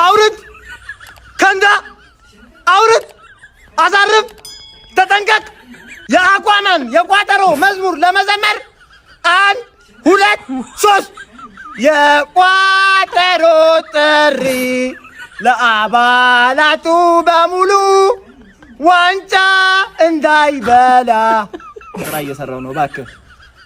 አውርድ፣ ከንዳ አውርድ፣ አሳርፍ፣ ተጠንቀቅ። የአቋማን የቋጠሮ መዝሙር ለመዘመር አንድ፣ ሁለት፣ ሶስት። የቋጠሮ ጥሪ ለአባላቱ በሙሉ ዋንጫ እንዳይበላ። ስራ እየሰራው ነው። እባክህ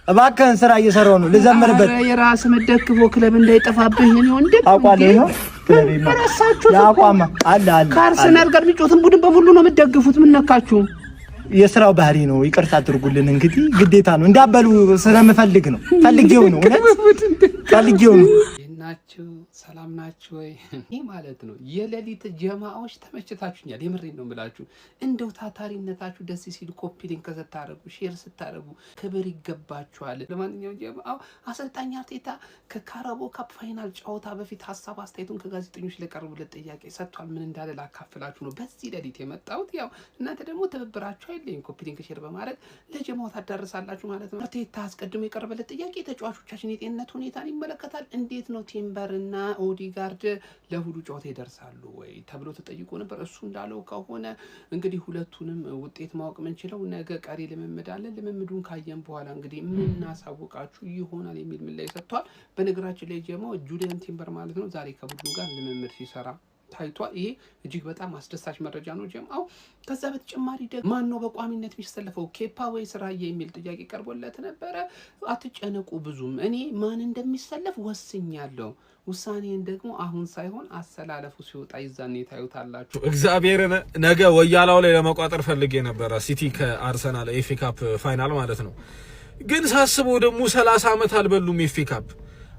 እባክህን ስራ እየሰራው ነው። ልዘምርበት። የራስ መደግፎ ክለብ እንዳይጠፋብህ እኔ ወንድም። አውቃለሁ። ይኸው ክለቤማ ረሳችሁት እኮ። የአቋማ አለ አለ። ከአርሰናል ጋር የሚጫወትን ቡድን በሙሉ ነው የምትደግፉት። ምን ነካችሁ? የስራው ባህሪ ነው። ይቅርታ አድርጉልን። እንግዲህ ግዴታ ነው። እንዳበሉ ስለምፈልግ ነው። ፈልጌው ነው። እውነት ፈልጌው ነው። ናችሁ? ሰላም ናችሁ ወይ? ይህ ማለት ነው የሌሊት ጀማዎች ተመችታችሁኛል። የምሬን ነው የምላችሁ። እንደው ታታሪነታችሁ ደስ ሲል copy link ስታደርጉ፣ share ስታደርጉ ክብር ይገባችኋል። ለማንኛውም ጀማው አሰልጣኝ አርቴታ ከ Carabao Cup final ጨዋታ በፊት ሀሳብ አስተያየቱን ከጋዜጠኞች ለቀረቡለት ጥያቄ ሰጥቷል። ምን እንዳለ ላካፍላችሁ ነው በዚህ ሌሊት የመጣሁት። ያው እናንተ ደግሞ ትብብራችሁ አይለይም። Copy link፣ share በማድረግ ለጀማው ታዳርሳላችሁ ማለት ነው። አርቴታ አስቀድሞ የቀረበለት ጥያቄ የተጫዋቾቻችን የጤንነት ሁኔታን ይመለከታል። እንዴት ነው፣ ቲምበርና ኦዲጋርድ ለእሁዱ ጨዋታ ይደርሳሉ ወይ ተብሎ ተጠይቆ ነበር። እሱ እንዳለው ከሆነ እንግዲህ ሁለቱንም ውጤት ማወቅ የምንችለው ነገ ቀሪ ልምምድ አለ። ልምምዱን ካየን በኋላ እንግዲህ የምናሳውቃችሁ ይሆናል የሚል ምላሽ ሰጥቷል። በነገራችን ላይ ጀማው ጁሊያን ቲምበር ማለት ነው ዛሬ ከቡድኑ ጋር ልምምድ ሲሰራ ታይቷል። ይሄ እጅግ በጣም አስደሳች መረጃ ነው ጀማው። ከዛ በተጨማሪ ደግሞ ማን ነው በቋሚነት የሚሰለፈው፣ ኬፓ ወይስ ራያ የሚል ጥያቄ ቀርቦለት ነበረ። አትጨነቁ ብዙም፣ እኔ ማን እንደሚሰለፍ ወስኛለሁ። ውሳኔን ደግሞ አሁን ሳይሆን አሰላለፉ ሲወጣ ይዛኔ ታዩታላችሁ። እግዚአብሔርን ነገ ወያላው ላይ ለመቋጠር ፈልጌ ነበረ፣ ሲቲ ከአርሰናል FA Cup final ማለት ነው። ግን ሳስበው ደግሞ 30 ዓመት አልበሉም FA Cup።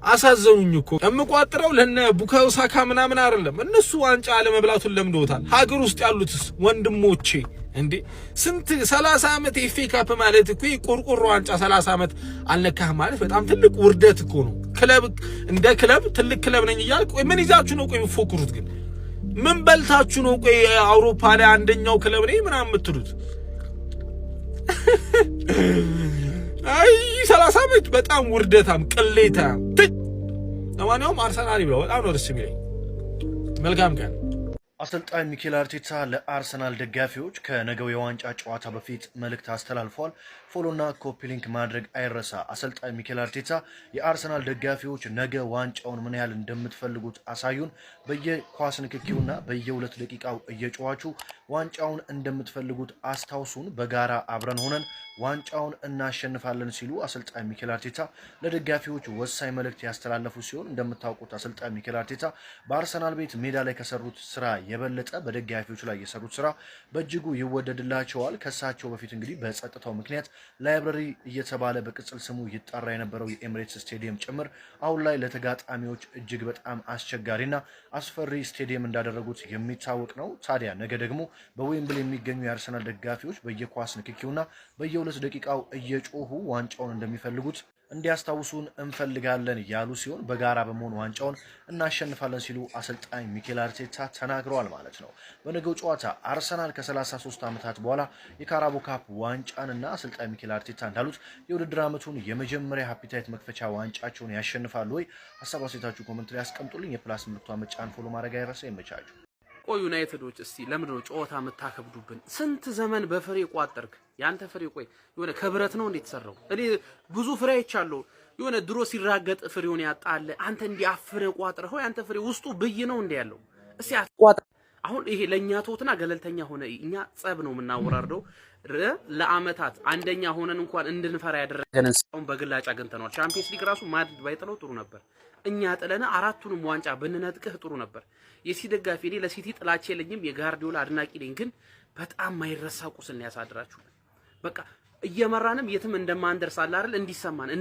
አሳዘኑኝ እኮ። የምቋጥረው ለነ ቡካዮ ሳካ ምናምን አይደለም። እነሱ ዋንጫ አለመብላቱን ለምደውታል። ሀገር ውስጥ ያሉትስ ወንድሞቼ እንዴ፣ ስንት 30 ዓመት FA Cup ማለት እኮ፣ ቆርቆሮ ዋንጫ 30 ዓመት አልነካህ ማለት በጣም ትልቅ ውርደት እኮ ነው። ክለብ እንደ ክለብ ትልቅ ክለብ ነኝ እያልክ፣ ቆይ ምን ይዛችሁ ነው ቆይ የምትፎክሩት? ግን ምን በልታችሁ ነው ቆይ አውሮፓ ላይ አንደኛው ክለብ ነኝ ምናምን የምትሉት? አይ፣ 30 ዓመት በጣም ውርደታም ቅሌታም። ለማንኛውም አርሰናል ይብላው፣ በጣም ነው ደስ የሚለኝ። መልካም ቀን። አሰልጣኝ ሚኬል አርቴታ ለአርሰናል ደጋፊዎች ከነገው የዋንጫ ጨዋታ በፊት መልእክት አስተላልፏል። Follow ና copy link ማድረግ አይረሳ። አሰልጣኝ ሚኬል አርቴታ የአርሰናል ደጋፊዎች ነገ ዋንጫውን ምን ያህል እንደምትፈልጉት አሳዩን፣ በየኳስ ንክኪውና በየ2 ደቂቃው እየጮኋችሁ ዋንጫውን እንደምትፈልጉት አስታውሱን፣ በጋራ አብረን ሆነን ዋንጫውን እናሸንፋለን ሲሉ አሰልጣኝ ሚኬል አርቴታ ለደጋፊዎች ወሳኝ መልእክት ያስተላለፉ ሲሆን፣ እንደምታውቁት አሰልጣኝ ሚኬል አርቴታ በአርሰናል ቤት ሜዳ ላይ ከሰሩት ስራ የበለጠ በደጋፊዎች ላይ የሰሩት ስራ በእጅጉ ይወደድላቸዋል። ከሳቸው በፊት እንግዲህ በጸጥታው ምክንያት ላይብረሪ እየተባለ በቅጽል ስሙ ይጠራ የነበረው የኤምሬትስ ስቴዲየም ጭምር አሁን ላይ ለተጋጣሚዎች እጅግ በጣም አስቸጋሪና አስፈሪ ስቴዲየም እንዳደረጉት የሚታወቅ ነው። ታዲያ ነገ ደግሞ በዌምብሊ የሚገኙ የአርሰናል ደጋፊዎች በየኳስ ንክኪውና በየ2 ደቂቃው እየጮሁ ዋንጫውን እንደሚፈልጉት እንዲያስታውሱን እንፈልጋለን ያሉ ሲሆን፣ በጋራ በመሆን ዋንጫውን እናሸንፋለን ሲሉ አሰልጣኝ ሚኬል አርቴታ ተናግረዋል ማለት ነው። በነገው ጨዋታ አርሰናል ከ33 ዓመታት በኋላ የካራቦ ካፕ ዋንጫንና አሰልጣኝ ሚኬል አርቴታ እንዳሉት የውድድር ዓመቱን የመጀመሪያ appetite መክፈቻ ዋንጫቸውን ያሸንፋሉ ወይ? ሀሳብ አስተያየታችሁ comment ላይ ያስቀምጡልኝ። የ plus ምልክቷን መጫን፣ follow ማድረግ አይረሳ። ይመቻችሁ። ቆይ ዩናይትዶች፣ እስቲ ለምንድን ነው ጨዋታ የምታከብዱብን? ስንት ዘመን በፍሬ ቋጠርክ። ያንተ ፍሬ ቆይ የሆነ ከብረት ነው እንዴ የተሰራው? እኔ ብዙ ፍሬ አይቻለሁ። የሆነ ድሮ ሲራገጥ ፍሬውን ያጣለ፣ አንተ እንዲህ አፍሬ ቋጥረኸው ያንተ ፍሬ ውስጡ ብይ ነው እንዴ ያለው? እስቲ አትቋጥር። አሁን ይሄ ለእኛ ተውትና ገለልተኛ ሆነ እኛ ጸብ ነው የምናወራርደው። ለአመታት አንደኛ ሆነን እንኳን እንድንፈራ ያደረገንን አሁን በግላጭ አግኝተነዋል። ቻምፒየንስ ሊግ ራሱ ማድሪድ ባይጥለው ጥሩ ነበር። እኛ ጥለን አራቱንም ዋንጫ ብንነጥቅህ ጥሩ ነበር። የሲቲ ደጋፊ እኔ ለሲቲ ጥላቻ የለኝም፣ የጋርዲዮላ አድናቂ ነኝ። ግን በጣም ማይረሳ ቁስል ነው ያሳድራችሁ። በቃ እየመራንም የትም እንደማንደርስ አለ አይደል እንዲሰማን።